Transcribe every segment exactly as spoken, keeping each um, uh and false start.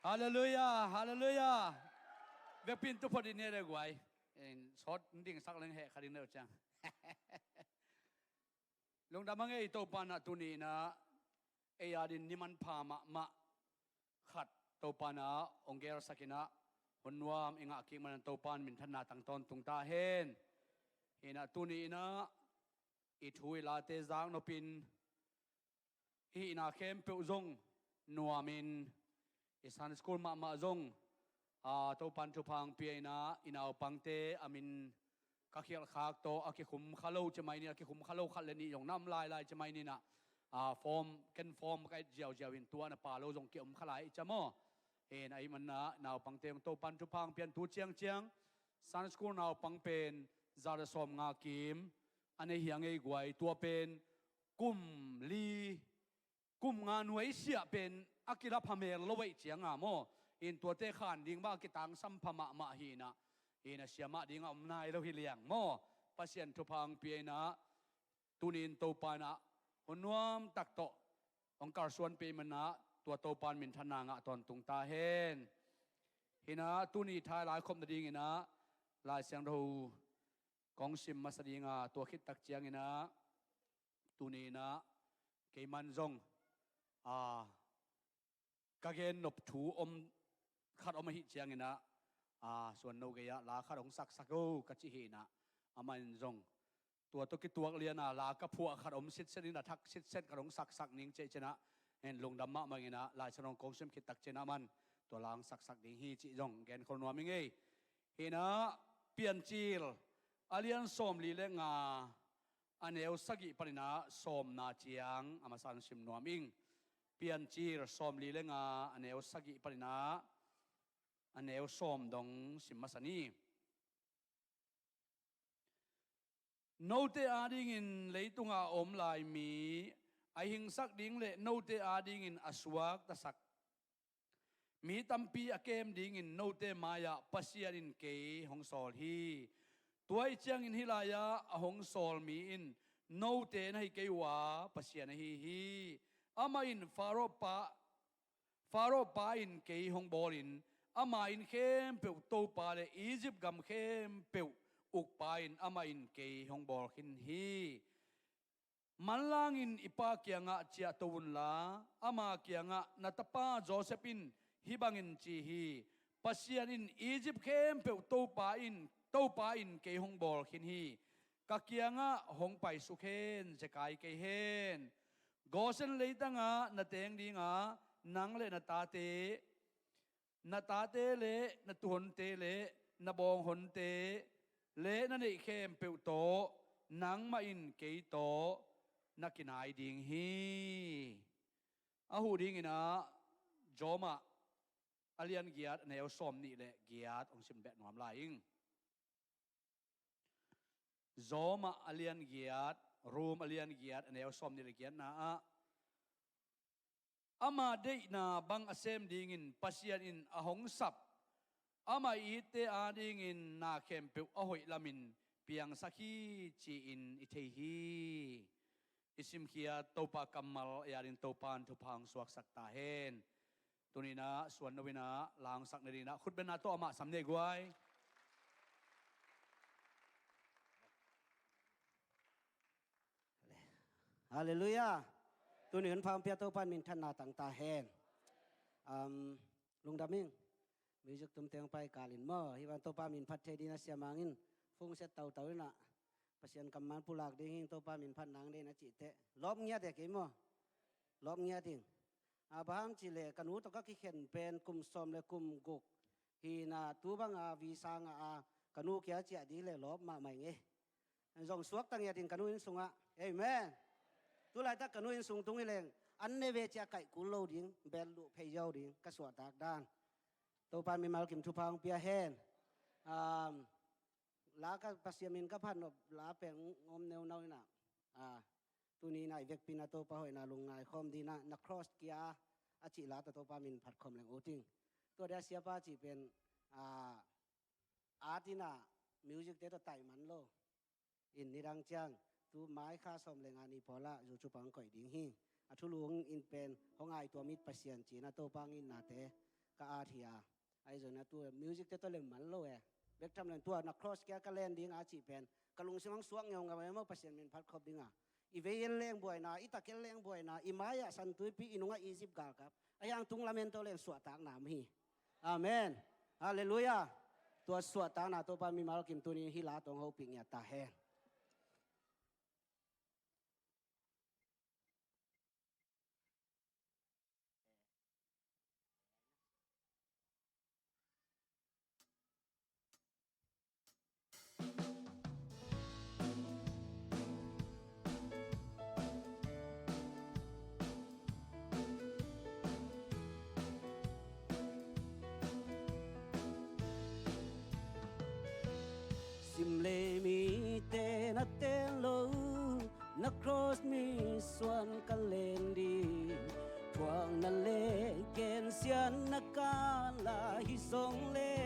Halleluiah, halleluiah. Vekpi in tu phot in ne le guai. Sawt ding sak leng heh kha ding le uh ciang. Lungdam a ngei. Topa in ah tuni in ah ei adingin ni manpha mahmah khat Topa in ah hong gelsak in ah hun nuam i ngah kik manin Topa in minthanna tang tawntung ta hen. Hi in ah tuni in ah i thu i late zaknop in i hihna khempeuh zong nuamin, i Sunday school mahmah zong, aa, Topa in thupha hong pia in ah i naupangte a min ka khialhkhak tawh a kikhum kha lo ci mai ni, a kikhum kha lo khat le nih zong na om lailai ci mai ni in ah, aa, form, ken form ka et ziauziau in tua na pha lo zong ki-om kha lai i ci maw. Hi in ah ahih manin ah naupangte zong Topa in thupha hong pia in tu ciangciang Sunday school naupang pen za le sawmnga kim a nei hi a ngei guai. Tua pen kum li, kum nga nuaisiah pen a kila phamel lo ahih ciang a maw, in tuate khan ding bang a kitangsam pha mahmah hi in ah, hi in ah siamah ding a om nai lo hi liang maw. Pasian thupha hong pia in ah tuni in Topa in ah hun nuam tak tawh hong kalsuan pia manin ah tua Topa in minthanna ngah tawntung ta hen. Hi in ah tuni thu i laikhop nading in ah Lai Siangtho kong sim masa ding a, tua khit tak ciangin ah tuni in ah keimah zong, aa, ka gen nop thu om khat om ahih ciangin ah, aa, Suan No gei ah la khat hong saksak o ka ci hi in ah, amah in zong tua tawh kituak lian a la ka phuah khat om sitset in ah thak sitset khat hong saksak ning ci hi in ah, en lungdam mahmah ing in ah Lai Siangtho kong sim khit tak ciangin ah amah in tua la hong saksak ding hi cih zong gen khol nuam ing ei. Hi in ah Piancil a lian sawmli le nga a neu sagih panin ah sawmna ciang a masa in sim nuam ing. Piancil sawmli le nga a neu sagih panin ah a neu sawm dong sim masa ni. Note adingin leitungah a om lai mi a hingsak ding le note adingin a suaktasak mi tampi a kem dingin note mai-ah Pasian in kei hong sawl hi. Tua ahih ciangin hih lai-ah a hong sawl mi in note na hi kei uh a, Pasian ahi hi. Amah in Faro pa, Faro pa in kei hong bawlin ama inn khempeuh topa le Egypt gam khempeuh ukpa in amah in kei hong bawl khin hi. Manlangin i pa kiangah ciahto unla, ama kiangah, na tapa Joseph in hih bangin ci hi, Pasian in Egypt khempeuh topa in, topa in kei hong bawl khin hi. Ka kiangah hong paisuk hen, zekai kei hen. Gosen leitangah na teng dinga nang le na tate, na tate le na tuuhonte le na bawnghonte le na neih khempeuh tawh nangmah in kei tawh na kinai ding hi. A huh dingin ah Rom a lian giat a neu sawm nih le giat hong sim beh nuam lai ing. Rom a lian giat, Rom a lian giat a neu sawm nih le giatna ah, ama deihna bang a sem dingin Pasian in a hong sap, amah i itte adingin na khempeuh a hoih lamin piangsak hi ci-in i thei hi. I simkhiat Topa kammal ei adingin Topa in thupha hong suaksak ta hen. Tuni in ah Suan No in ah la hong sak nading in ah khutbetna tawh amah sam ni ei guai. Halleluiah. Tuni hun pha hong pia Topa in minthanna tang ta hen. Um, lungdam ing. Music tumte hong pai kalin maw, hih bang Topa min phat thei dingin a siamang in phungset tautau in ah Pasian kammal pulak ding hi, Topa min phat nang ding in a cih teh lawp ngiat e kei maw. Lawp ngiat ing. A bang hang cih leh ka nu tawh ka kikhen pen kum sawm le kum guk hi in ah, tu bang a visa ngah a ka nu kiang ciah ding leh lawp mahmah ing e. Zong suakta ngiat ing ka nu inn sungah. Amen. Tu laitak ka nu inn sung tung hi leng an ne ve ciah kaih kul lo ding, bel luh phei ziau ding ka suahtak dan. Topa in mimal kim thupha hong pia hen. Um, la ka Pasian min ka phat nop la peng om neunau in ah, ah, tuni in ah i vekpi in ah Topa hoihna lungngai khawm ding in ah na cross kia a cih la tawh Topa min phat khawm leng ut ing. Tua dia siapa cih pen, ah, art in ah music te tawh taih man lo. In nidang ciang tu mai kha sawm le nga ni pawl ah YouTube ah hong koih ding hi. A thulu hong in pen hong ngaihtuah mi Pasian ci-in ah Topa hong itnate ka at hi a. Ahi zongin a tua music te tawh leng man lo e. Bek tham leng tua na cross kia ka len ding a cih pen ka lungsim hong suak ngeungau e maw, Pasian min phat khop ding a. I vei en leng buaina, i tak en leng buaina, i mai-ah San Tuipi, i nungah Egypt galkap, a hiang tung lamen tawh leng suahtakna om hi. Amen. Halleluiah. Tua suahtakna Topa mimal kim tuni hih la tawh hong hopih ngiat ta hen. Sim le mite na ten lo, na cross misuan ka len ding. Thuakna le gensiatna kal a hi zong le,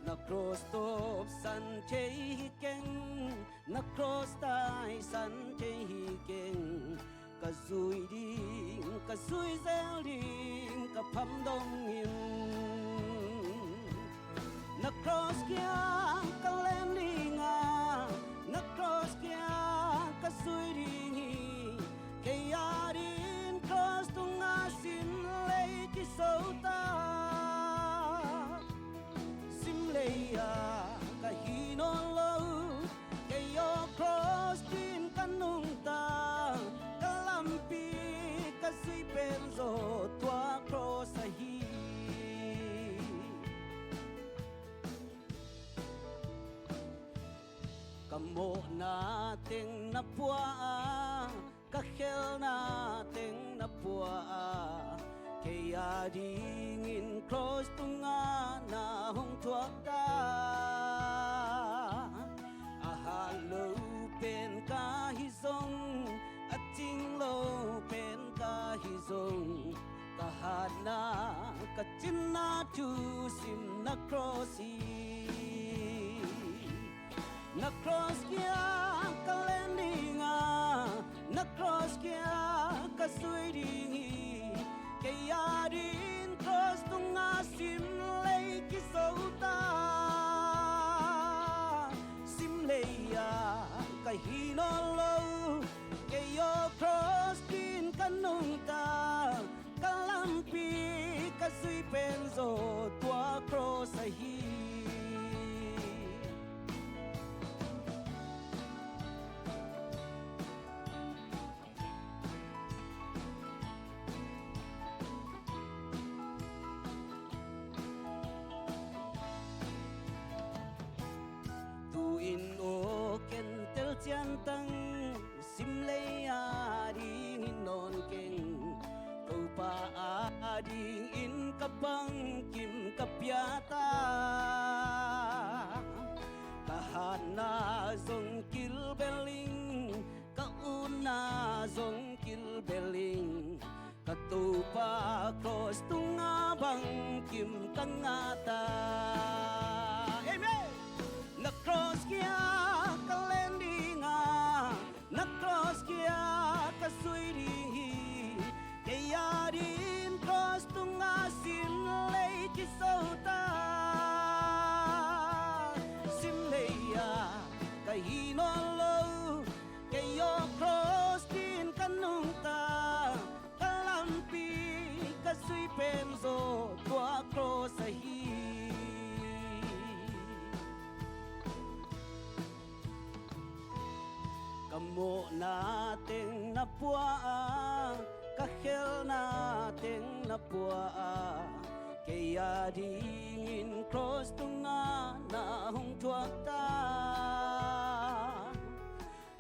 na cross tawpsan thei hi keng, na cross taisan thei hi keng. Ka zui ding, ka zui zel ding, ka phamdong in. Na cross kiang ka len ding a, na cross kiang ka zui ding hi. Kei adingin cross tungah sim lei kiso ta. Sim lei ah ka hi nawn lo, kei aw cross dingin ka nungta. Ka lampi ka zui pen zaw tua cross ahi. Ka mawhna teng na pua a, ka khelna teng na pua a, kei adingin cross tungah na hong thuak ta. A hat lo pen ka hi zong, a cing lo pen ka hi zong, ka hatna ka cinna thusim na cross hi. Na cross kiang ka len ding a, na cross kiang ka zui ding hi. Kei adingin cross tungah sim lei kiso ta. Sim lei ah ka hi nawn lo, kei aw cross dingin ka nungta. Ka lampi ka zui pen zaw tua cross ahi. Tu-in aw ken tel ciantang, sim lei adingin nawn keng. Topa adingin ka bangkim ka pia ta. Ka hatna zong kilbel ing, ka utna zong kilbel ing, ka Topa cross tungah bangkim ka ngah ta. Amen. Na cross kiang ka len ding a, na cross kiang ka zui ding hi. Kei adingin cross tungah sim lei kiso ta. Sim lei ah ka hi nawn lo, kei aw cross dingin ka nungta. Ka lampi ka zui pen zaw tua cross ahi. Ka mawhna teng na pua a, ka khelna teng na pua a, kei adingin cross tungah na hong thuak ta.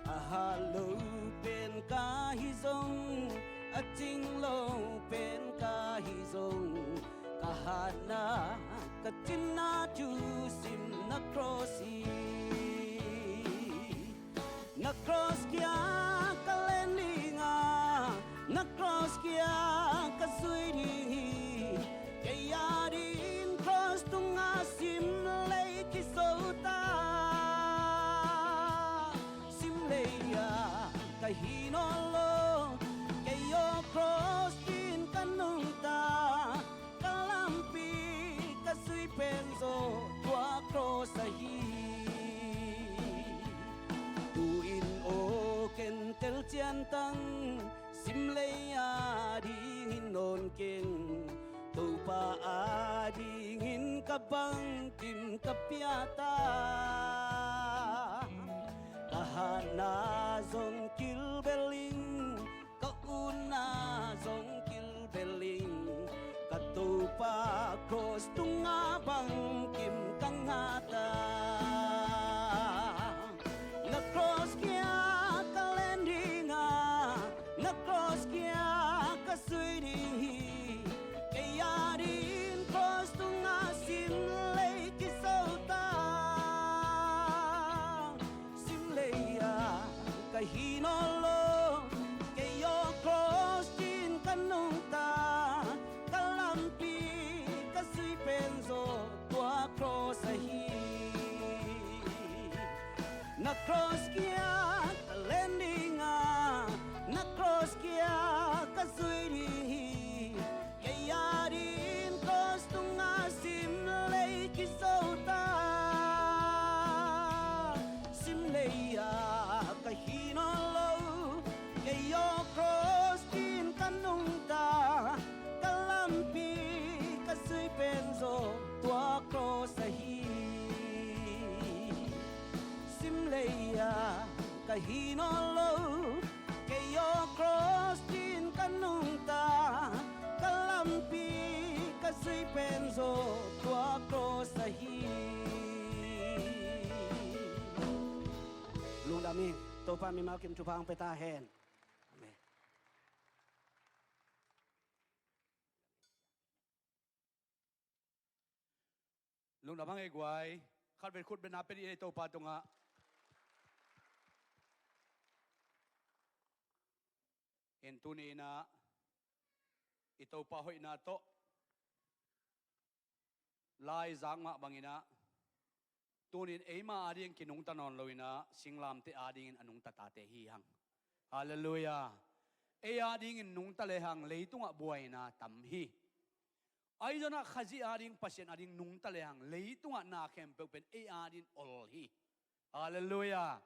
A hat lo pen ka hi zong, a cing lo pen ka hi zong, ka hatna ka cinna thusim na cross hi. Na cross kiang ka len ding a, na cross kiang ka zui ding hi. Kei adingin cross tungah sim lei kiso ta. Sim lei ah ka hi nawn lo, kei aw cross dingin ka nungta. pia ta. Ka hatna zong kilbel ing, ka utna zong kilbel ing, ka Topa cross tungah bangkim ka ngah ta. Na cross kia ka len ding a, na cross kia ka zui ding hi. Kei adingin cross tungah simlei kizo ta. Simlei ah ka hi nawn lo, kei aw cross ci-in ka nungta. Ka lampi ka zui pen zaw tua cross ahi. Na cross kia ka len ding a, na cross kia ka zui ding hi. Kei adingin cross tungah simlei kizo ta. Simlei ah ka hi nawn lo, kei aw cross ci-in ka nungta. Ka lampi ka zui pen zaw tua cross ahi. Simlei ah ka hi nawn lo, kei aw cross ci-in ka nungta. Ka lampi ka zui pen zaw tua cross ahi. Lungdam ing. Topa mimal kim thupha hong pia ta hen. Amen. Lungdam hang ei guai. Khat vet khut bena pia dih ei Topa tungah. En tuni inah i Topa hoihna tawh lai zak mah banginah tunin eima adingin kinungta nawn loinah singlamteh adingin a nungta tate hi hang. Halleluiah. Ei adingin nungta lehang leitungah buaina tam hi. Ahi zonah Khazih ading, Pasian ading nungta lehang leitungah na khempeuh pen ei adingin ol hi. Halleluiah.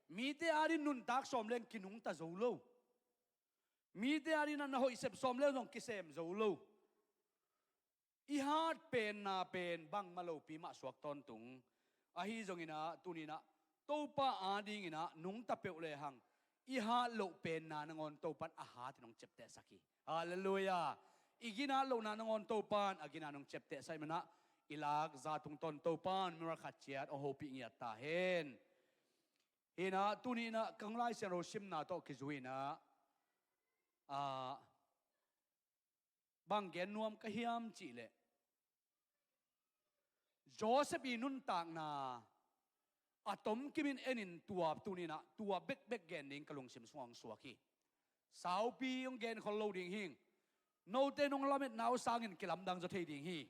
Mite adingin nuntak sawm leng kinungta zo lo. Mite adingin na hoih sep sawm leng zong kisem zo lo. I hat penna pen bangmah lopi mah suak tawntung. Ahi zonginah tuninah Topa adinginah nungta peuh lehang i hat loh penna nangawn Topan a hatin hong ciaptehsak hi. Halleluiah. I ginat lohna nangawn Topan a ginat hong ciaptehsak manah i lak za tungtawn Topan miral khat ciat hong hopih ngiat ta hen. Hinah tuninah kang Lai Siangtho simna tawh kizuinah a bang gen nuam ka hiam cihleh Joseph i nuntakna a tomkimin enin tua tuninah tua bekbek gen ding ka lungsim sungah hong suak hi. Saupi hong gen khol lo ding hing. Note nong lametna uh sangin kilamdang zaw thei ding hi.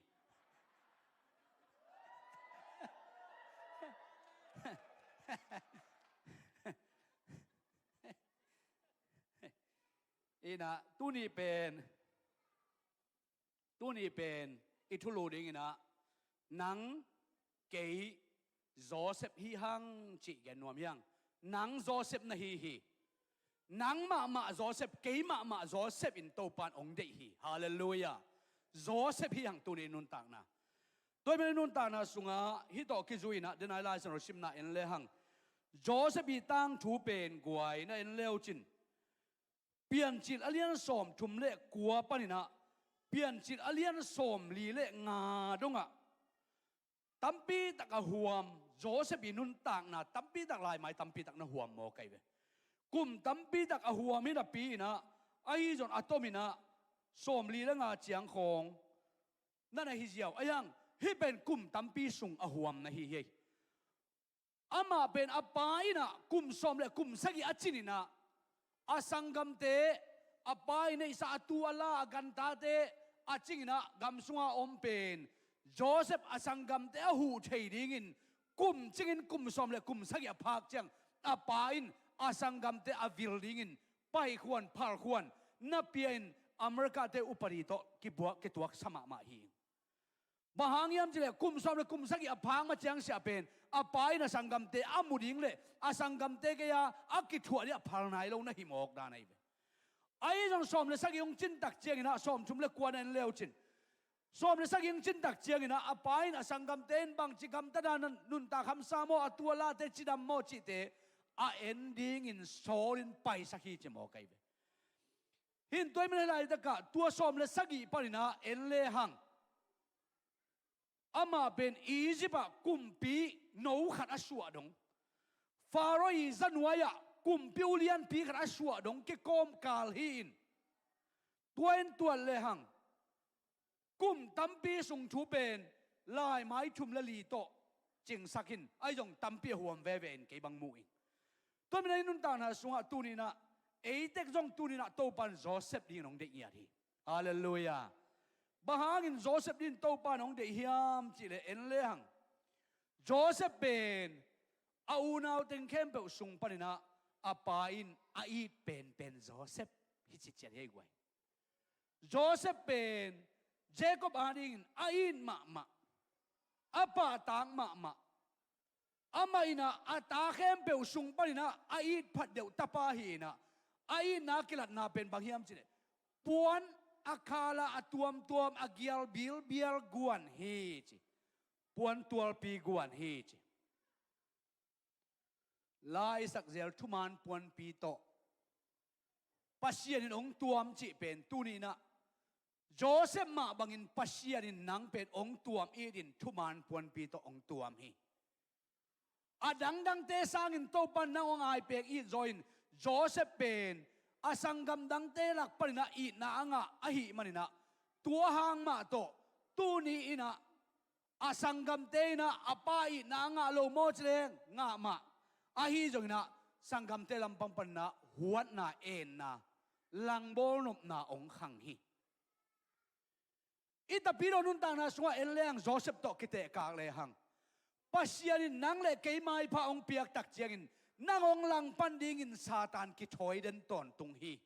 Inah tuni pen tuni pen i thulu dinginah nang, kei, Joseph hi hang cih gen nuam hiang. Nang Joseph na hi hi. Nang mahmah Joseph, kei mahmah Joseph in Topan hong deih hi. Halleluiah. Joseph hi hang tuni nuntakna. Tua i nuntakna sungah hih tawh kizuinah denai Lai Siangtho simna en lehang Joseph i tangthu pen guai na en leucin Piancil a lian sawm thum le kua paninah Piancil a lian sawm li le nga dongah tampitak a huam, Joseph i nuntakna tampitak laimai tampitak na huam maw kai ve. Kum tampitak a huam hi napi inah ahi zon a tominah sawm li le nga ciang khawng na na hi ziau a hiang. Hih pen kum tampi sung a huam na hi hi. Amah pen a pa innah kum sawm le kum sagih a cininah a sanggamte, a pa i neihsa a tu a la a gantate a cinginah gam sunga om pen Joseph a sanggamte a huh thei dingin kum cingin kum sawm le kum sagih a phak ciang a pa in a sanggamte a vil dingin paikhuan phalkhuan na pia in Americate upadi tawh kibuak kituaksa mahmah hi. Bang hang hiam cileh kum sawm le kum sagih a phak ma ciang siah pen a pa in a sanggamte a mu ding le a sanggamte gei-a a kithuah ding a phal nai lo na hi mawk dan ahi ve. Ahi zong sawm le sagih hong cintak cianginah sawm thum le kua na en leucin Sawm le sagih hong cin tak ciangin ah, a pa in a sanggamte in bangci gamtat a nuntak hamsa maw, a tu a late cidam maw cihte a en dingin sawlin paisak hi ci mawk ahi ve. Hih in tua ahih manin hih laitakah tua sawm le sagih panin ah en lehang, amah pen Egypt ah kumpi no khat a suah dong, Pharaoh ii zanuai ah kumpi ulianpi khat a suah dong kikawmkal hi-in, tua in tuat lehang kum tampi sung thu pen laimai thum le li tawh cingsak in, ahi zong tampi a huam veve in kei bang mu ing. Tua manin ah hih nuntakna sungah tuni in ah ei tek zong tuni in ah Topa in Joseph dingin hong deih ngiat hi. Halleluiah. Bang hangin Joseph dingin Topa in hong deih hiam cih leh en lehang, Joseph pen a unau teng khempeuh sung panin ah a pa in a it penpen Joseph hi ci ciat hi ei guai. Joseph pen Jacob adingin a it mahmah, a pahtak mahmah. Amah in ah a ta khempeuh sung panin ah a it phat deuh tapa hi-in ah, a itna kilatna pen bang hiam cih leh, puan a khal a, a tuamtuam, a gial bilbial guan hi ci. Puan tualpi guan hi ci. La i sak zel thuman puanpi tawh Pasian in hong tuam cih pen tuni in ah Joseph mah bangin Pasian in nang pen hong tuam itin thuman puanpi tawh hong tuam hi. A dangdangte sangin Topa in nang hong aipek it zaw in, Joseph pen a sanggam dangte lak panin ah itna a ngah ahih manin ah, tua hang mah tawh tuni in ah a sanggamte in ah a pa itna a ngah lo maw cih leh ngah mah. Ahi zongin ah sanggamte lampang panin ah huatna, enna, langbawl nopna hong khang hi. I Tapidaw nuntakna sungah en lehang, Joseph tawh kitehkak lehang, Pasian in nang le kei maipha hong piak tak ciangin nang hong langpan dingin Satan kithawi den tawntung hi.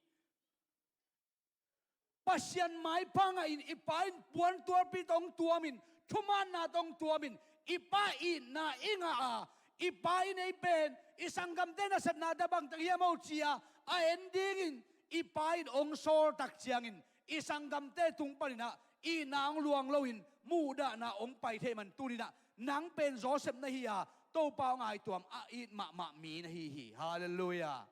Pasian maipha ngahin i pa in puan tualpi tawh hong tuamin, thumanna tawh hong tuamin, i pa itna i ngah a, i pa in ei pen i sanggamte nasepnate bangteng hiam aw ci-a a en dingin i pa in hong sawl tak ciangin, i sanggamte tung panin ah itna hong luang loin muhdahna hong pai thei man tuni in ah nang pen Joseph na hi a, Topa hong aituam a it mahmah mi na hi hi. Halleluiah.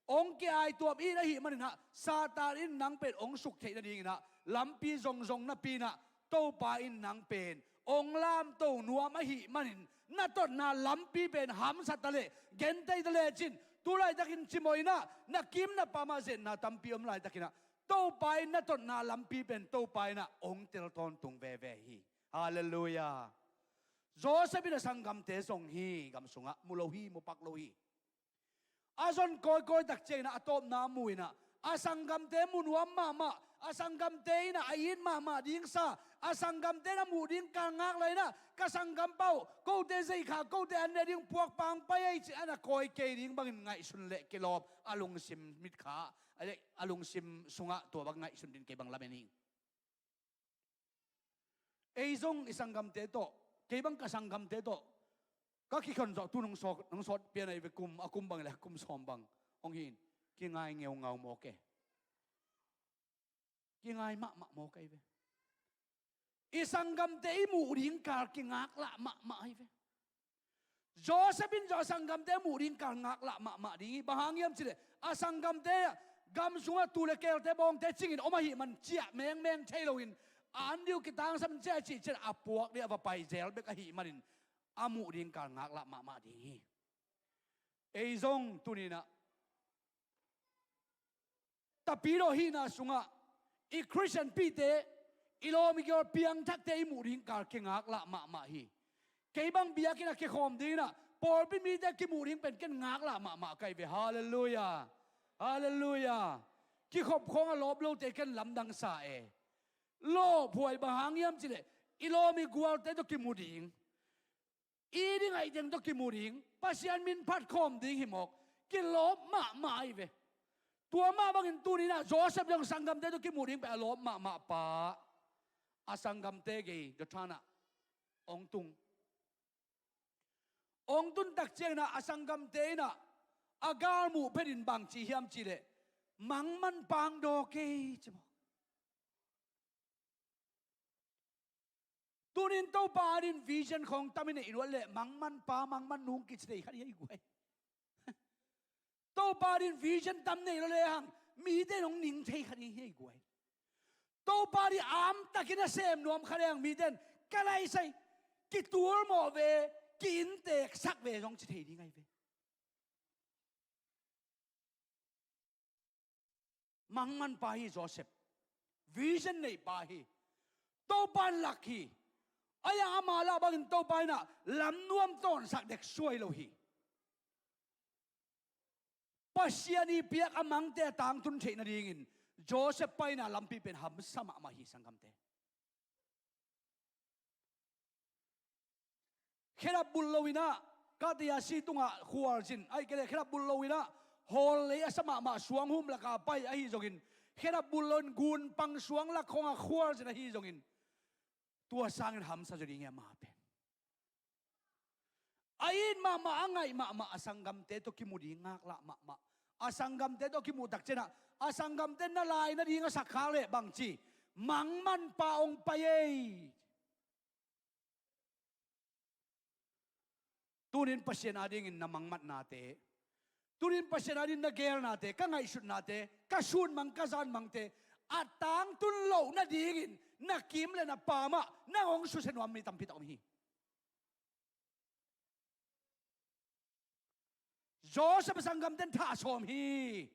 Hong ki-aituam it ahih manin ah Satan in nang pen hong suk theih nadingin ah lampi zongzong napi in ah Topa in nang pen hong lamto nuam ahih manin, na totna lampi pen hamsa ta leh, gentei ta lecin, tu laitakin cimawh in ah na kim na pam ah zetna tampi om laitakin ah Topa in na totna lampi pen Topa in ah hong tel tawntung veve hi. Halleluiah. Joseph in a sanggamte zong hi gam sungah mu lo hi, mu pak lo hi. A zon kawikawi tak ciangin ah a tawpna mu in ah a sanggamte mu nuam mahmah, a sanggamte in ah a it mahmah ding sa, a sanggamte in a muh ding kal ngak lai in ah, ka sanggampa uh, kote zeikha, kote an ne ding puakpa hong pai ei ci-in a na kawi kei ding bangin ngaihsun leh kilawp, a lungsim mitkha, a lungsim sungah tua bang ngaihsun ding kei bang lamen hi. Ei zong i sanggamte tawh, kei bang ka sanggamte tawh ka kikhon zawh tu nong sawt, nong sawt pian ahi ve, kum, a kum bang le a kum sawm bang hong hi in, kingai ngeungau mawk e. Kingai mahmah mawk ahi ve. I sanggamte i muh ding kal kingaklah mahmah ahi ve. Joseph in zong a sanggamte a muh ding kal ngaklah mahmah ding hi. Bang hang hiam cih leh a sanggamte gam sungah tuu le keelte bawngte cingin om ahih man ciah mengmeng thei loin, a an ding uh kitangsam ciah cih ciangin a puak ding a va pai zel bek ahih manin a muh ding kal ngaklah mahmah ding hi. Ei zong tuni in ah Tapidaw hihna sungah i Khristian pite, i lawm i gial piangthakte i muh ding kal kingaklah mahmah hi. Kei bang biakinn ah kikhawm ding in ah pawlpi mite kimuh ding pen ken ngaklah mahmah ka hi ve. Halleluiah. Halleluiah. Kikhop khawng a lawp lote ken lamdang sa e. Lawphuai, bang hang hiam cih leh i lawm i gualte tawh kimu ding, i ding aih teng tawh kimu ding, Pasian min phat khawm ding hi mawk, kilawp mahmah ahi ve. Tua mah bangin tuni in ah Joseph zong sanggamte tawh kimu ding pen a lawp mahmah pa, a sanggamte gei Dothan ah hong tung. Hong tun tak ciangin ah a sanggamte in ah a gal muh phetin bang ci hiam cih leh, mangman pangdaw kei ci mawk. Tunin Topa adin vision khawng tam i neih luat leh mangmanpa mangmannung kici thei kha ding hi guai. Topa adin vision tam nei lo lehang mite in hong ning thei kha ding hi guai. Topa adin amtakin a sem nuam kha lehang mite in ka laisai kitul mawh ve, ki-innteeksak ve zong ci thei ding ahi ve. Mangmanpa hi Joseph. Vision neipa hi. Topa in lak hi. Ahi zongin ama lah bangin Topa in ah lam nuam tawnsak dek suai lo hi. Pasian i piak a mangte a tangtun theih nadingin Joseph paina lampi pen hamsa mahmah hi sanggamte. Khedap bulh lo in ah, kate a si tungah khualzin, ahih kei leh khedap bulh lo in ah, hawl lei a sa mahmah suang hum lakah pai ahi zongin, khedap bulh lo in gunpang suang lak khawngah khualzin ahi zongin, tua sangin hamsa zaw ding hi ama pen. A it mahmah, a ngaih mahmah, a sanggamte tawh kimu ding ngaklah mahmah. A sanggamte tawh kimuh tak ciangin ah, a sanggamte na lai nading a sak khak leh bangci, mangmanpa hong pai ei. Tunin Pasian adingin na mangmatnate, tunin Pasian adingin na geelnate, ka ngaihsutnate, ka sunmang, ka zanmangte a tangtun loh nadingin na kim le na paam ah nang hong susia nuam mi tampi tak om hi. Joseph a sanggamte in thah sawm hi.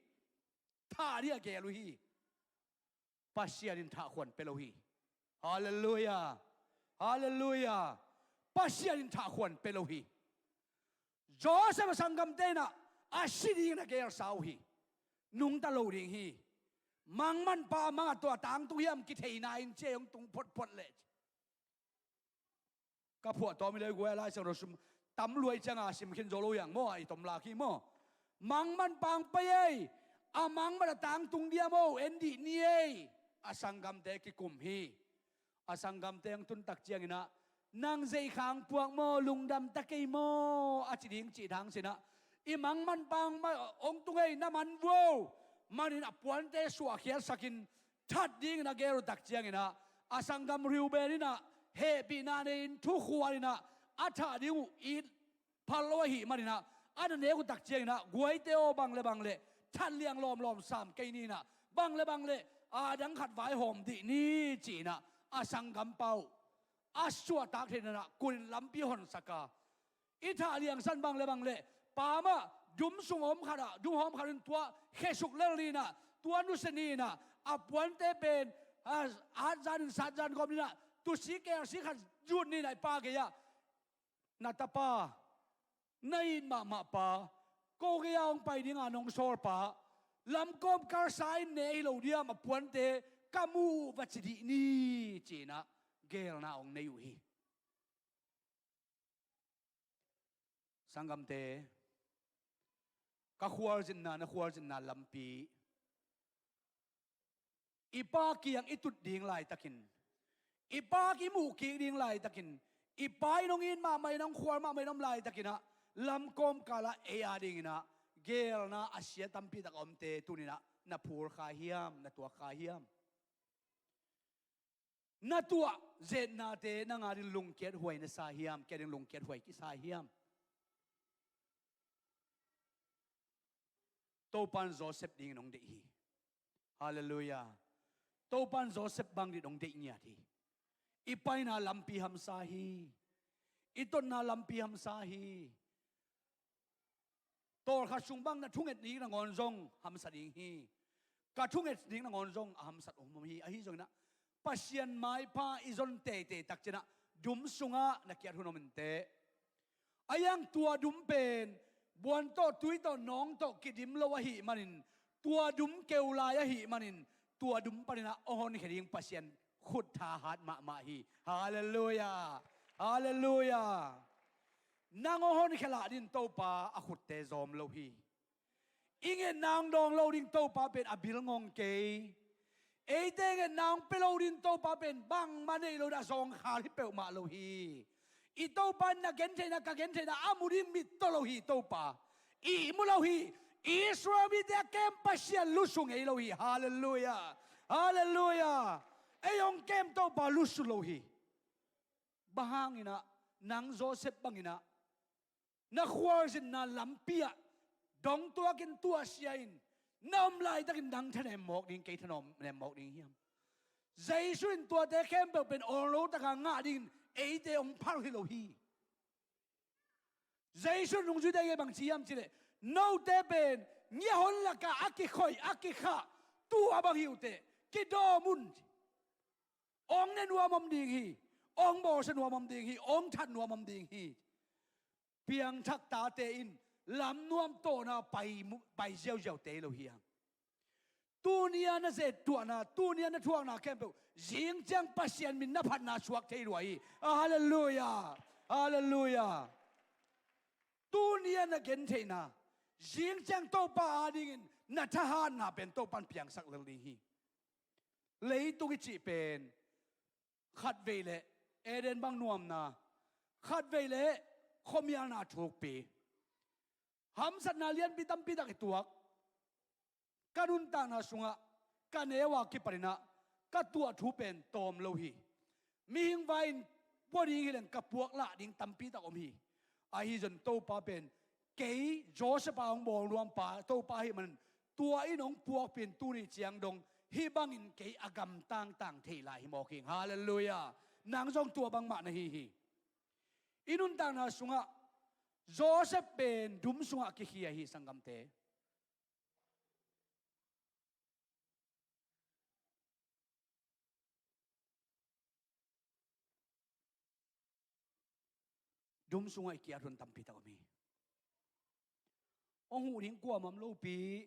Thah ding a geel uh hi. Pasian in thah khuan pia lo hi. Halleluiah. Halleluiah. Pasian in thah khuan pia lo hi. Joseph a sanggamte in ah a si dingin a geelsa uh hi. Nungta lo ding hi. Mangmanpa a mang a tua tangtung hiam kitheihna in ci a hong tung photphot leh, ka phuahtawm hi leh guai, Lai Siangtho sum tam lua ciangin sim khin zo lo hi hang maw, a i tom lak hi maw. Mangmanpa hong pai ei. A mangman a tangtung diam aw, en dih ni ei. A sanggamte kikum hi. A sanggamte hong tun tak ciangin ah, nang zeihkhang puak maw, lungdam ta kei maw, a ci ding cih hang sin ah, i mangmanpa hong tung ei, na man vuo. Manin a puante suahkhiatsakin that dingin a geel uh tak ciangin ah, a sanggam Reuben in ah hehpihna nei-in thukhual in ah, a thah ding uh it phal lo ahih manin ah, a na nek uh tak ciangin ah, guaite aw, bang le bang le that liang lawmlawm sam kei ni in ah, bang le bang le adang khat vaihawm dih ni ci-in ah, a sanggampa uh a suahtak theihna in ah kunin lampi honsak a, i thah liangsan bang le bang le paam ah dum sung a om khat ah, dum hawm khat in tua khesuk lel ni in ah, tua nusia ni in ah, a puante pen a, atzan in satzan gawp ni in ah, tuusi keelsi khat zut ni in ah, i pa gei ah, na tapa, na it mahmah pa, ko gei ah hong pai dinga nong sawl pa, lamkawm kalsa in ne hi lo diam, a puante ka mu uh, va ci dih ni ci-in ah geelna hong nei uh hi. Sanggamte, ka khualzinna, na khualzinna lampi, i Pa kiang i tut ding laitakin, i Pa i muh kik ding laitakin, i Pa in hong it mahmah in, hong khual mahmah in om laitakin ah, lamkawm kal ah ei adingin ah geelna a sia tampi tak a omte tuni in ah na phul kha hiam, na tuak kha hiam? Na tuah zetnate nang adingin lungkiat huai na sa hiam, kei adingin lungkiat huai kisa hiam? Topa in Joseph dingin hong deih hi. Halleluiah. Topa in Joseph bang dingin hong deih ngiat hi. I paina lampi hamsa hi. I totna lampi hamsa hi. Tawlkhat sung bang na thunget ding nangawn zong hamsa ding hi. Ka thunget ding nangawn zong a hamsat om hi. Ahi zongin ah, Pasian maipha i zon teitei tak ciangin ah, dum sungah na kiat hun om inteh. Ahi zongin tua dum pen buan tawh, tui tawh, nawng tawh kidim lo ahih manin, tua dum keu lai ahih manin, tua dum panin ah hong honkhia ding Pasian khut thahat mahmah hi. Halleluiah. Halleluiah. Nang hong honkhia lah dingin Topa a khutte zawm lo hi. I ngetna hong dawng lo ding Topa pen a bil ngong kei. Eite ngetna hong pia lo ding Topa pen bangmah nei lo in a zawngkhal hi peuhmah lo hi. I Topa in na gentheihna, ka gentheihna a mu ding mittaw lo hi Topa. I ihmu lo hi. Israel mite a kem Pasian lusu ngei lo hi. Halleluiah. Halleluiah. Ei hong kem Topa lusu lo hi. Bang hangin ah nang Joseph bangin ah na khualzinna lampi ah dongtuakin tuahsia in na om laitakin nang thanem mawk ding, kei thanem mawk ding hiam? Jesu in tuate khempeuh pen awllo taka ngah dingin eite hong phal hi lo hi. Jesu in nungzuite kiang bang ci hiam cih leh, note pen ngiahon lakah a kikhoih, a kikhah, tua bang hi uh teh, kidawm un. Hong ne nuam om ding hi. Hong bawlsia nuam om ding hi. Hong that nuam om ding hi. Piangthak tate in lamnuam tawhna pai mu-, pai ziauziau tei lo hi hang. Tuni a na zettuahna, tuni a na thuakna khempeuh zing ciang Pasian min na phatna suak thei lua hi. Ah, halleluiah. Halleluiah. Tuni a na gentheihna zing ciang Topa adingin na thahatna pen Topan piangsak lel ding hi. Leitung i cih pen khatvei leh Eden bang nuamna, khatvei leh khuamialna thukpi, hamsatna lianpi tampi tak i tuak. Ka nuntakna sungah ka neu a kipaninah ka tuah thu pen tawm lo hi. Mihing vai-in pua ding hileng ka puak lah ding tampi tak om hi. Ahi zong Topa pen kei Joseph a hong bawl nuampa Topa ahih manin tua in hong puakpih in tuni ciang dong hih bangin kei a gamtang tang thei lai hi mawk hi. Halleluiah. Nang zong tua bangmah na hi hi. I nuntakna sungah Joseph pen dum sungah kikhia hi, sanggamte. Dum sungah i kiat hun tampi tak om hi. Hong huh ding kuamah om lopi.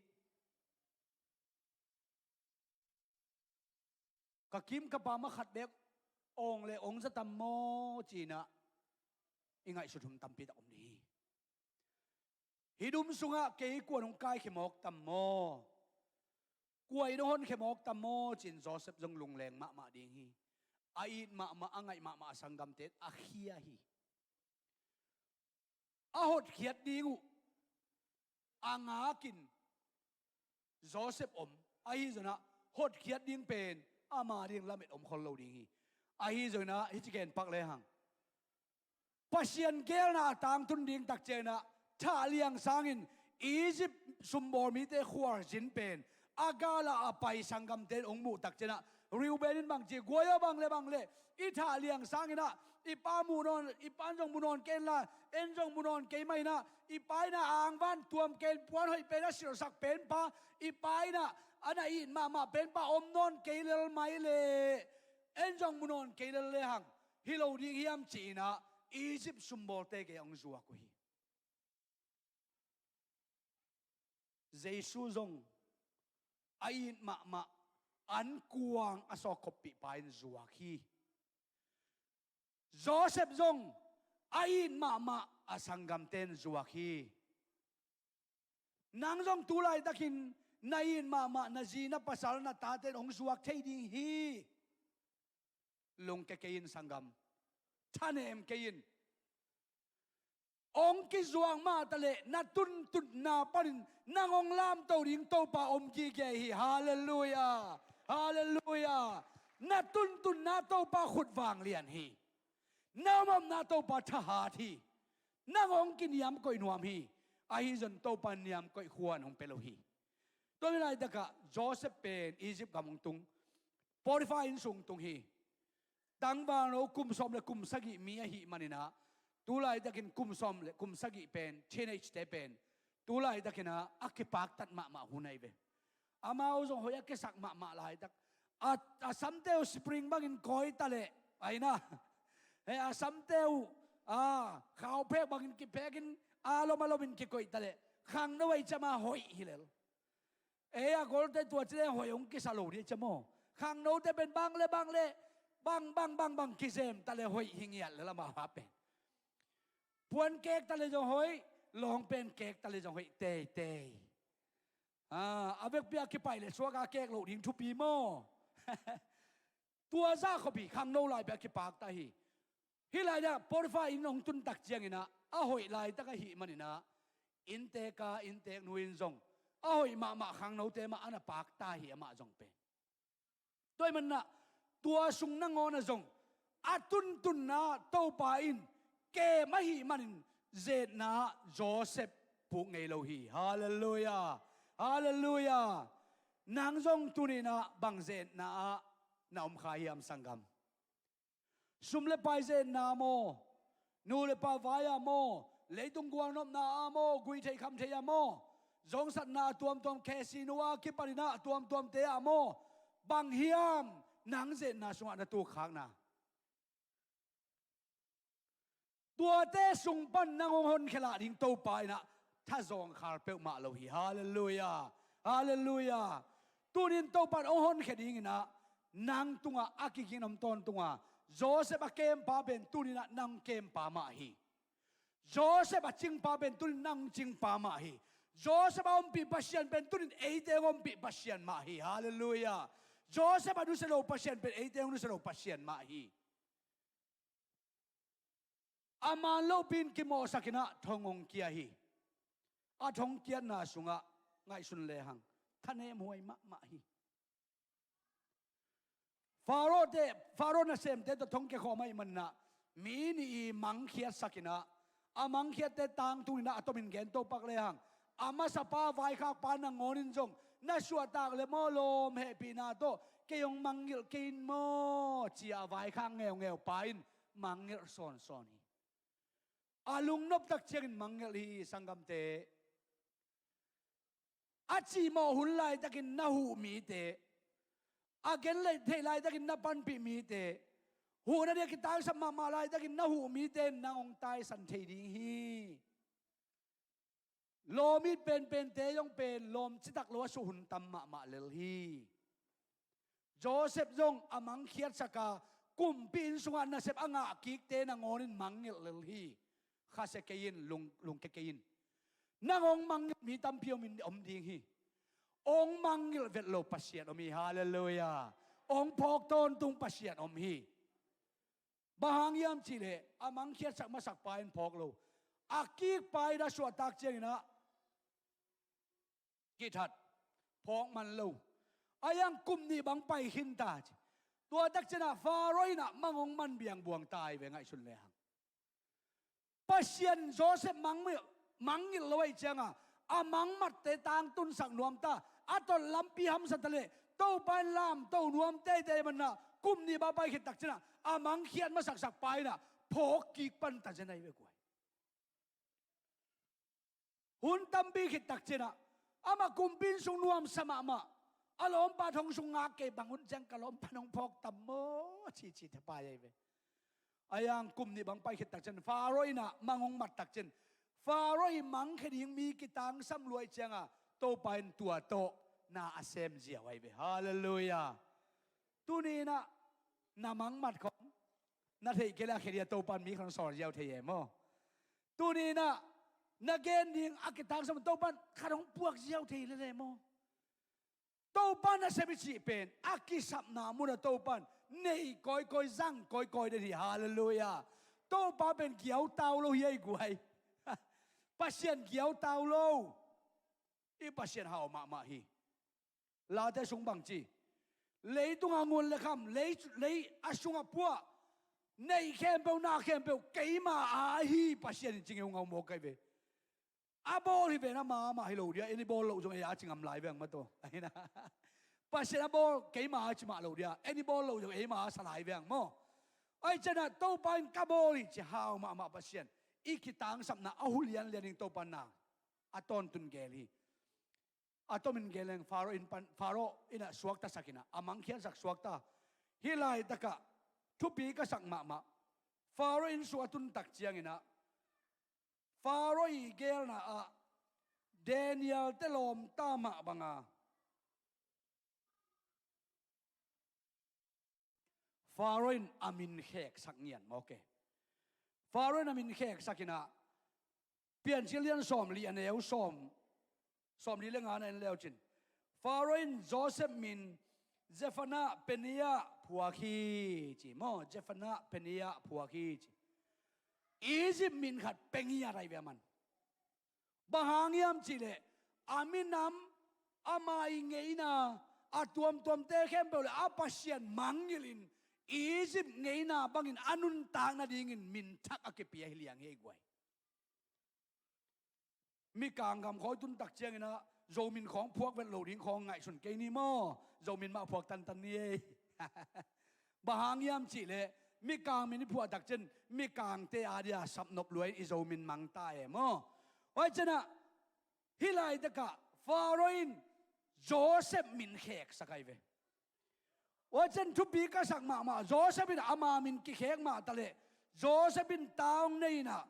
Ka kim ka pam a khat bek awng le hong za tam maw ci-inah i ngaihsut hun tampi tak om ding hi. Hih dum sungah kei kuan hong kaikhia mawk tam maw? Kua in hong honkhia mawk tam maw ci-in Joseph zong lungleng mahmah ding hi. A it mahmah, a ngaih mahmah a sanggamte a khia hi. A hotkhiat ding uh a ngakin Joseph om. Ahi zonah hotkhiat ding pen ama ding lamet om khol lo ding hi. Ahi zonah hih ci gen pak lehang Pasian geelna a tangtun ding tak cianginah thah liang sangin Egypt sumbawl mite khualzin pen a gala a pai sanggamte in hong muh tak cianginah Reuben in bang ci, guai aw, bang le bang le i thah liang sanginah i pa mu nawn, i pa in zong mu nawn kei inla, en zong mu nawn kei mah inah, i pa inah a angvan tuam kei in, puan hoih pen a silhsak penpa, i pa inah a na it mahmah penpa om nawn kei lel mai le, en zong mu nawn kei lel lehang hi lo ding hiam ci-inah Egypt sumbawlte gei hong zuak uh hi. Jesu zong a it mahmah an kuang a sawk khoppih pa in zuak hi. Joseph zong a it mahmah a sanggamte in zuak hi. Nang zong tu laitakin na it mahmah na zi, na pasal, na tate in hong zuak thei ding hi. Lungke kei in, sanggam. Thanem kei in. Hong kizuak mah taleh na tuntunna panin nang hong lamto ding Topa om gige hi. Halleluiah. Halleluiah. Na tuntunna Topa khut vanglian hi. Na omomna Topa thahat hi. Nang hong kiniamkoih nuam hi. Ahi zong Topa niamkoih khuan hong pia lo hi. Tua hi laitakah Joseph pen Egypt gam hong tung, Potiphar inn sung tung hi. Tangvalno kum sawm le kum sagih mi ahih maninah tu laitakin kum sawm le kum sagih pen teenage-te pen tu laitakinah a kipaktat mahmah hun ahi ve. Amau zong hoih a kisak mahmah laitak. A, a samte uh spring bangin kawi taleh, aina, he, a samte uh, a, khauphek bangin kiphekin, a lom a lomin kikoih taleh khangno ahi ciama hoih hi lel. Ei, a golte tua cile hoih hong kisa lo dih cia maw? Khangnote pen bang le bang le bang, bang, bang, bang kizem taleh hoih hi ngiat lel amau ha pen. Puan kek taleh zong hoih, lawng pen kek taleh zong hoih teitei. A, a vekpi a kipai le suak a kek loh ding thupi maw? Tua zah khop hi, khangno laipi a kipakta hi. Hih laitak Potiphar inn hong tun tak cianginah a hoih laitak ahih maninah inntek a, inntek nu in zong a hoih mahmah khangnote mah a na pakta hi, amah zong pen. Tua ahih maninah tua sung nangawnah zong a tuntunna Topa in kem ahih manin zetna Joseph puk ngei lo hi. Halleluiah. Halleluiah. Nang zong tuninah bang zetna ah na om kha hiam, sanggam? Sum le pai zetna maw? Nu le pa vai-ah maw? Leitung gualnopna ah maw? Gui thei kham thei ah maw? Zongsatna a tuamtuam, casino a kipaninah a tuamtuamte ah maw? Bang hiam nang zetna sungah na tukkhakna? Tuate sung pan nang hong honkhia lah ding Topa inah thazawng khal peuhmah lo hi. Halleluiah. Halleluiah. Tunin Topa in hong honkhia dinginah nang tungah a kiging om tawntunga Joseph a kempa pen tuninah nang kempa mah hi. Joseph a cingpa pen tunin nang cingpa mah hi. Joseph a ompih Pasian pen tunin eite hong ompih Pasian mah hi. Halleluiah. Joseph a nusia lo Pasian pen eite hong nusia lo Pasian mah hi. A man lopi in kimawhsakinah thong hong kia hi. A thong kiatna sungah ngaihsun lehang thanem huai mahmah hi. Pharaoh te, Pharaoh nasemte tawh thong kiakhawm ahih maninah mi nih i mangkhiatsakinah a mangkhiatte tangtunginah a tomin gen topak lehang a masapa vaikhakpa nangawnin zong na suahtak le maw lawm hehpihna tawh kei hong mangngilh kei in maw ci-a a vaikhak ngeungeu pa in mangngilh sawnsawn hi. A lungnop tak ciangin mangngilh hi, sanggamte. A cihmawh hun laitakin na huh mite, a gen theih laitakin na panpih mite, huhna dia kitangsap mahmah laitakin na huh mite in nang hong taisan thei ding hi. Lawm it penpente zong pen lawm citak lo a suk hun tam mahmah lel hi. Joseph zong a mangkhiatsaka kumpi inn sungah nasep a ngahkikte nangawnin mangngilh lel hi. Khasia kei in, lung, lungkia kei in. Nang hong mangngilh mi tampi om in, om ding hi. Hong mangngilh vet lo Pasian om hi. Halleluiah. Hong phawk tawntung Pasian om hi. Bang hang hiam cihleh a mangkhiatsak masakpa in phawk lo, a kikpa in a suahtak cianginah kithat, phawk man lo. A hiang kum nih bang pai khinta ci. Tua tak cianah Pharaoh inah mang hong man biangbuang ta hi ve, ngaihsun lehang. Pasian Joseph mangngilh, mangngilh lo ahih cianga a mangmatte tangtunsak nuamta, a tawh lampi hamsata leh Topa in lamto nuam teitei manah kum nih bang pai khit tak cianah a mangkhiat masaksakpa inah phawk kik panta zen ahi ve guai. Hun tampi khit tak cianah amah kumpi inn sung nuamsa mahmah, a lawmpa thong sung ngak kei bang hun ciang ka lawmpa nong phawk tam maw cici thapai ahi ve. A hiang kum nih bang pai khit tak cian Pharaoh inah mang hong mat tak cian Pharaoh i mangkhia ding mi kitangsam luai cianga Topa in tua tawh na a sem ziau ahi ve. Halleluiah. Tuni inah na mangmat khong na theih kei le a khe dia Topa in mi khong sawl ziau thei e maw? Tuni inah na gen ding a kitangsam Topa in khat hong puak ziau thei lele maw? Topa nasep i cih pen a kisapna munah Topa in nei kawikawi, zang kawikawi den hi. Halleluiah. Topa pen giautau lo hi ahi guai. Pasian giautau lo. I Pasian hau mahmah hi. Late sung bang ci, leitunga ngun le kham, lei, lei a sungah puah, neih khempeuh, na khempeuh keima a hi, Pasian in ci ngeu ngau mawk kai ve. A bawl hi ven a ma mah hi lo dia, en i bawl loh zong ei a ci ngam lai veng mataw. Pasian a bawl keima a ci mah lo dia, en i bawl loh zong ei ma a sa lai veng maw? Ai cianah Topa in ka bawl hi ci hau mahmah Pasian. I kitangsapna a hu lianlian ding Topa na a tawntun gel hi. A tomin gel leng Pharaoh in pan, Pharaoh inah suakta sakinah a mangkhiatsak suakta. Hih laitakah thupi ka sak mahmah. Pharaoh inn sung a tun tak cianginah Pharaoh i gelna ah Daniel te lawmta mah banga Pharaoh in a min kheksak ngiat mawk e. Pharaoh in a min kheksak inah Piancil lian sawmli a neu sawm, sawmli le nga na en leucin Pharaoh in Joseph min Zephaniah Peniah phuak hi ci maw? Zephaniah Peniah phuak hi ci. Egypt min khat pe ngiat ahi ve a man. Bang hang hiam cihleh a minam, ama i ngeina, a tuamtuamte khempeuh le a Pasian mangngilhin Egypt ngeina bangin a nuntak nadingin minthak a kipia hi liang hi ei guai. Mikang gam khawng i tun tak ciangin ah, Zomin khawng phuak vet lo ding khawng ngaihsun kei ni maw. Zomin mah phuak tantan ni ei. Bang hang hiam cihleh, Mikang min i phuah tak ciang, Mikangte a dia sapnop lua in i Zomin mang ta e maw. Huai ciangin ah, hih laitakah Pharaoh in Joseph min kheksak ahi ve. Huai ciang thupi ka sak mahmah, Joseph in ama min kikhek mah taleh, Joseph in taung nei in ah,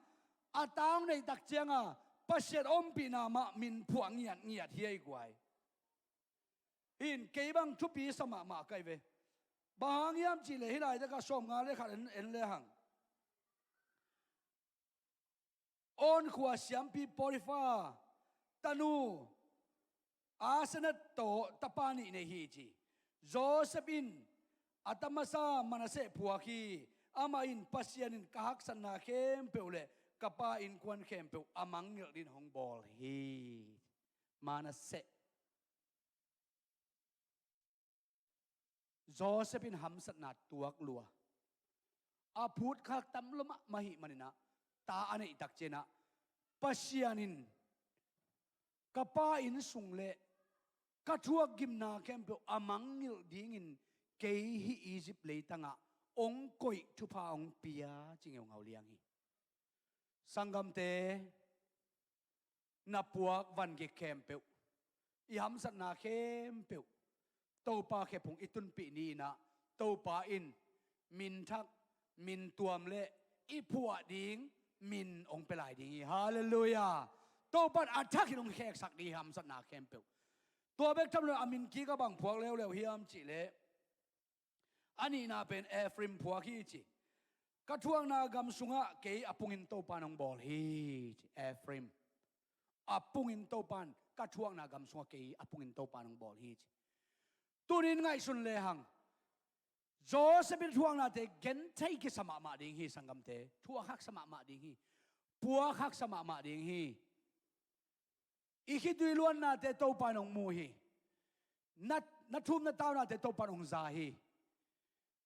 a taung nei tak ciangin ah, Pasian ompihna mah min phuah ngiatngiat hi ei guai. Hih in kei bang thupi sa mahmah ka hi ve. Bang hang hiam cihleh hih laitakah sawmnga le khat en, en le hang. On khua siampi Potiphar tanu Asenat tawh tapa nih nei hi ci. Joseph in a ta masa Manasseh phuak hi. Amah in, Pasian in ka haksatna khempeuh le ka pa innkuan khempeuh a mangngilh dingin hong bawl hi. Manasseh. Joseph in hamsatna tuak lua. A phutkhak tam lua mahmah ahih manin ah, ta a neih tak ciangin ah, Pasian in ka pa innsung le ka thuakgimna khempeuh a mangngilh dingin kei hih Egypt leitangah hong koih thupha hong pia ci ngeungau liang hi. Sanggamte, na puak vangik khempeuh, i hamsatna khempeuh, Topa khephung i tunpih ni in ah, Topa in minthak, mintuam le i phuah ding min hong pia lai ding hi. Halleluiah. Topa in a thakin hong kheksak ding hi hamsatna khempeuh. Tua bek tham lo a min kik a bang phuak leuleu hiam cihleh, a nihna pen Ephraim phuak hi ci. Ka thuakna gam sungah kei a pungin Topa in hong bawl hi ci. Ephraim. A pungin Topa in, ka thuakna gam sungah kei a pungin Topa in hong bawl hi ci. Tunin ngaihsun le hang. Joseph in thuaknate genthei kisa mahmah ding hi sanggamte. Thuak haksa mahmah ding hi. Puak haksa mahmah ding hi. I khitui luannate Topa in hong mu hi. Na, na thum na taunate Topa in hong za hi.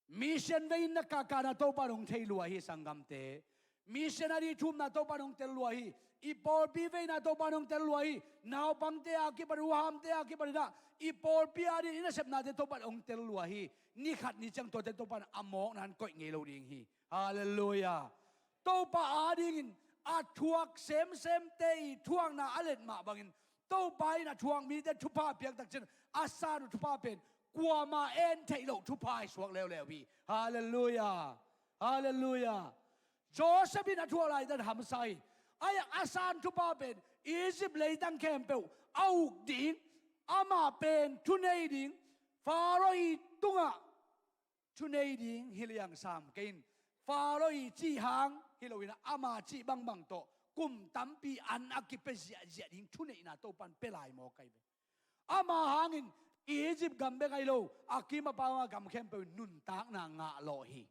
Mission vei in na kahkahna Topa in hong thei lua hi sanggamte. Missionary thumna Topa in hong tel lua hi. I pawlpi veina Topa in hong tel lua hi. Naupangte a kipan, uhamte a kipan in ah, i pawlpi a dingin i nasepnate Topa in hong tel lua hi. Ni khat ni ciang tuate Topa in a mawkna in koih ngei lo ding hi. Halleluiah. Topa a dingin a thuak semsemte i thuakna a let mah bangin, Topa in a thuak mite thupha a piak tak ciang a san uh thupha pen kuamah en theih loh thupha hi suak leuleu hi. Halleluiah. Halleluiah. Joseph in a thuak laitak hamsa hi. A, a san thupha pen Egypt leitang khempeuh a uk ding, amah pen thunei ding, Pharaoh i tungah thunei ding hi liang sam kei in, Pharaoh i cih hang hi lo in ah, ama cih bangbang tawh kum tampi an a kipia ziahziah ding thuneihna Topa in pia lai mawk ahi ve. Ama hangin Egypt gam bek ahi lo, a kim a pau a gam khempeuh in nuntakna ngah lawh hi.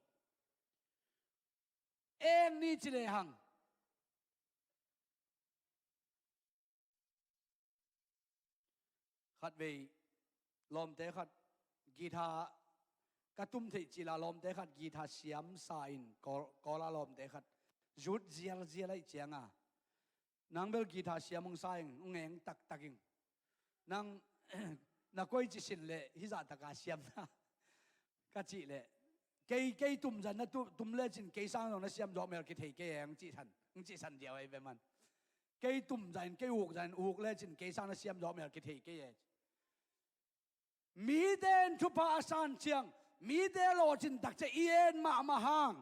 Eng ni ci le hang. Khatvei lawmte khat guitar ka tum theih cila lawmte khat guitar siam sa in, Kawl, Kawl a lawmte khat zut zialzial aih cianga, nang bel guitar siam hong sa ing, hong eng taktak ing. Nang na koici sin leh hih zahtaka siamna ka cih leh, kei, kei tum zan na tu, tum lecin kei sang zong na siam zawh mel kithei kei e, hong cih san, hong cih san ziau ahi ve man. Kei tum zan, kei uk zan, uk lecin kei sang na siam zawh mel kithei kei e. Mite in thupha a san ciang, mite lawhcin tak ciang i en mahmah hang,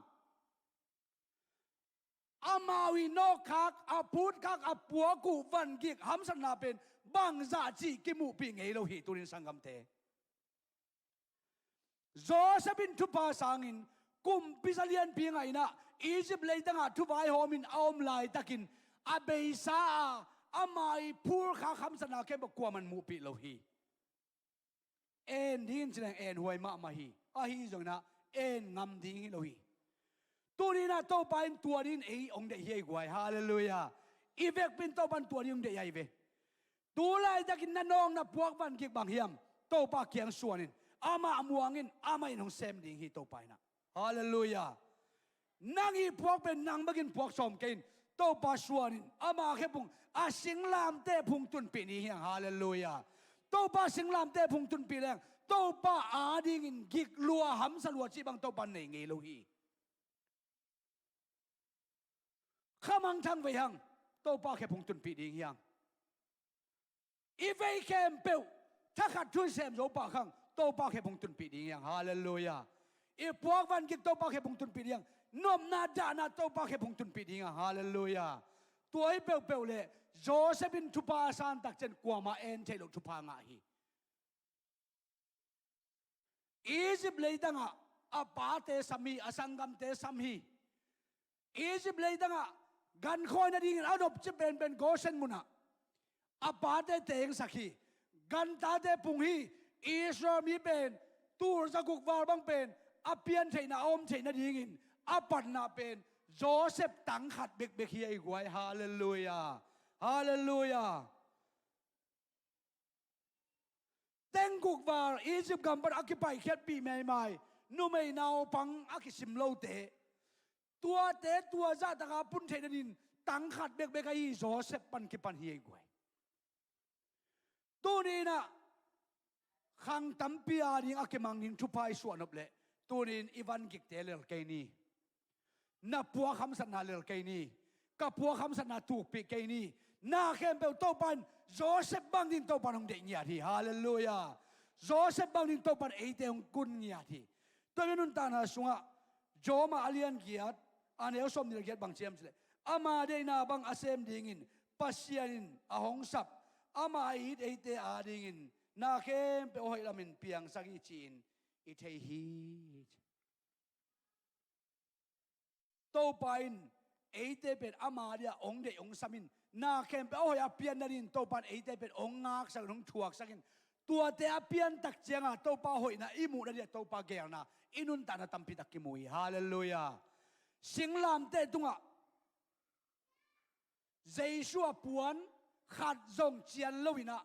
amau i nawkkhak, a phutkhak, a puak uh vangik hamsatna pen bangzah cih kimuhpih ngei lo hi tunin sanggamte. Joseph in thupha sangin kumpi za lianpi ngah in ah, Egypt leitangah thuvaihawm in a om laitakin a beisa a, ama i phulkhak hamsatna khempeuh kuaman muhpih lo hi. En dingin ci leng en huai mahmah hi. Ahi zongin ah en ngam ding hi lo hi. Tuni in ah Topa in tua dingin ei hong deih hi ei guai. Halleluiah. I vekpi in Topa in tua dingin hong deih ahi ve. Tu laitakin na nawng na puak vangik bang hiam, Topa kiang suan in. Amah muangin, amah in hong sem ding hi Topa in ah. Halleluiah. Nang i puak pen nang bangin puak sawm kei in. Topa suanin ama khephung a singlamteh phung tunpih ni hiang. Halleluiah. Topa singlamteh phung tunpih leng Topa adingin gik lua, hamsa lua cih bang Topa nei ngei lo hi. Khamang thang vei hang, Topa khephung tunpih ding hiang. I vei khempeuh thakhat thu i sem zo pah khang, Topa khephung tunpih ding hiang. Halleluiah. I puak van gik Topa khephung tunpih ding hiang. Nopna dahna Topa khephung tunpih ding hiang. Halleluiah. Tua hi peuhpeuh leh Joseph in thupha a san takciang kuamah en theih loh thupha ngah hi. Egypt leitangah a pate sam hi, a sanggamte sam hi. Egypt leitangah gankhawina dingin a nopci penpen Goshen munah a pate tengsak hi. Gantate pung hi. Israel mi pen tul zaguk val bang pen a pian theihna, a om theihna dingin a patna pen Joseph tang khat bekbek hi a i guai. Halleluiah. Halleluiah. Tengguk val Egypt gam pan a kipaikhiatpih maimai numei naupang a kisim lote, tuate tua zahtaka pun theihna din tang khat bekbek ahi Joseph pan kipan hi a i guai. Tuni in ah khang tampi ading a kimang ding thupha i suahnop leh tuni in i van gikte lel kei ni. Na puak hamsatna lel kei ni. Ka puak hamsatna tukpih kei ni. Na khempeuh Topa in Joseph bang ding Topa in hong deih ngiat hi. Halleluiah. Joseph bang ding Topa in eite hong kun ngiat hi. Tua hi nuntakna sungah Rom a lian giat, a neu sawm nih le giat bang ci hiam cih leh, ama deihna bang a sem dingin Pasian in a hong sap, ama a it eite adingin na khempeuh a hoih lamin piangsak hi ci-in i thei hi. Topa in eite pen ama dia hong deih hong sam in, na khempeuh a hoih a pianna din Topa in eite pen hong ngaksak in, hong thuaksak in, tuate a piantak cianga Topa hoihna i muhna dia Topa geelna i nuntakna tampitak kimu hi. Halleluiah. Singlamteh tungah Jesu a puan khat zong cian loin ah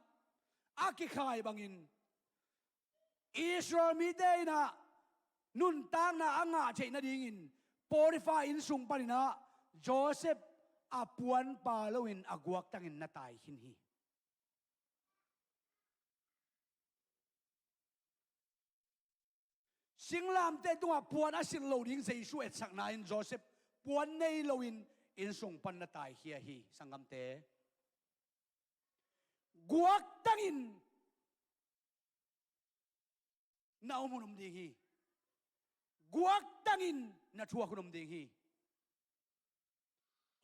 a kikhai bangin Israel mite in ah nuntakna a ngah theih nadingin Potiphar innsung panin ah Joseph a puanpa loin a guaktangin na tai khin hi. Singlamteh tungah puan a silh lo ding Jesu etsakna in Joseph puan nei loin innsung pan na taikhia hi. Sanggamte, guaktangin na om hun om ding hi. Guaktangin na thuak hun om ding hi.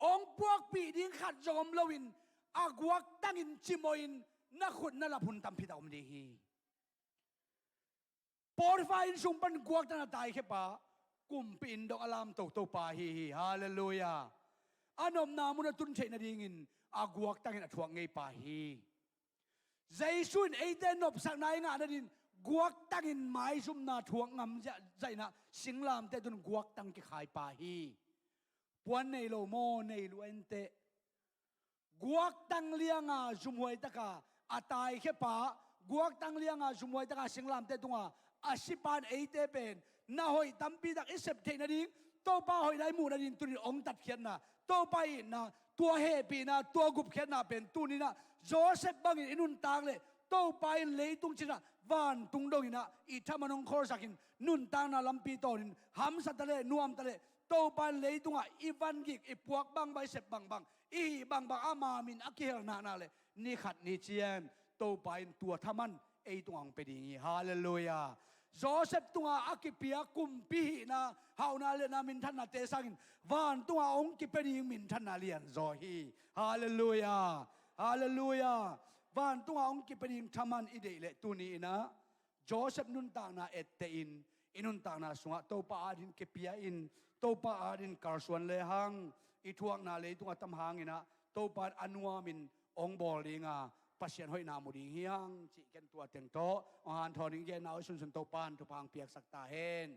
Hong puakpih ding khat zong om loin a guaktangin cimawhin na khut na lap hun tampi tak om ding hi. Potiphar innsung pan guaktang a taikhia pa, kumpi inn dong a lamto topa hi hi. Halleluiah. A nopna mun a tun theih nadingin a guaktangin a thuak ngei pa hi. Jesu in eite nopsakna i ngah nadin guaktangin maizumna thuak ngam zia, zaina singlamteh tun guaktang kikhai pa hi. Puan nei lo maw, nei lua inteh. Guaktang lianga zumhuai taka a taikhia pa, guaktang lianga zumhuai taka singlamteh tunga a sipan eite pen na hoih tampi tak i sep theih nading, Topa hoihna i muh nadin tunin hong tatkhiatna, Topa itna, tua hehpihna, tua gupkhiatna pen tuninah Joseph bangin i nuntak leh Topa in leitung cinah vantung donginah i thaman hong khawlsakin nuntakna lampi tawnin hamsa taleh nuam taleh Topa in leitungah i vangik, i puak bangbang, i sep bangbang, i hih bangbang ama min a kihel nahna leh ni khat ni ciang Topa in tua thaman ei tungah hong pia ding hi. Halleluiah. Joseph tungah a kipia kumpi hihna, hauhna, liatna, minthannate sangin vantungah hong kipia ding minthanna lianzaw hi. Halleluiah. Halleluiah. Vantungah hong kipia ding thaman i deih leh tuni inah Joseph nuntakna ettehin i nuntakna sungah Topa adin kipia in, Topa adin kalsuan lehang i thuakna leitungah tam hanginah Topa in a nuamin hong bawl dinga Pasian hoihna mu ding hiang cih ken tua teng tawh hong hanthawn in genna hoi sunsun Topa in thupha hong piaksak ta hen.